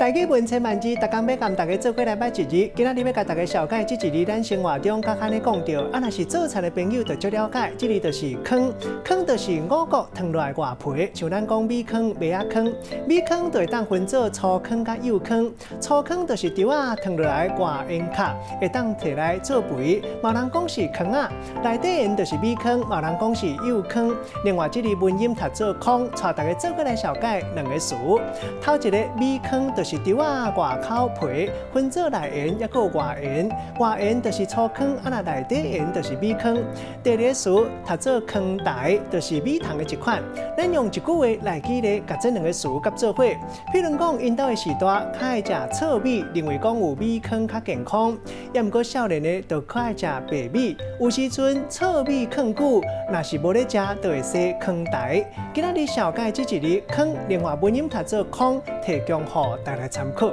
台語文千萬字，逐工欲共大家做伙來捌一字。今仔日欲共大家紹介這一字，咱生活中較罕咧講著。啊，若是做田的朋友就足了解，這字就是糠，糠就是五穀褪落來外皮，像咱講米糠、麥仔糠，米糠就會當分做粗糠佮幼糠。粗糠就是稻仔褪落來外緣殼，會當提來做肥。嘛有人講是糠仔，內底緣就是米糠，嘛有人講是幼糠。另外，這字文音讀做糠，帶大家做伙來紹介兩个詞。頭一个米糠就是稻仔外口皮，分做內緣抑閣外緣，外緣就是粗糠，啊若內底緣就是米糠。第二个詞讀做糠台，就是米蟲的一款。咱用一句話來舉例，共這兩个詞佮做伙。譬如講，𪜶兜的序大較愛食糙米，認為講有米糠較健康；抑毋過少年的就較愛食白米。有時陣糙米囥久，若是無咧食，就會生糠台。今仔日紹介這一字糠，另外文音讀做糠，提供予大家參考。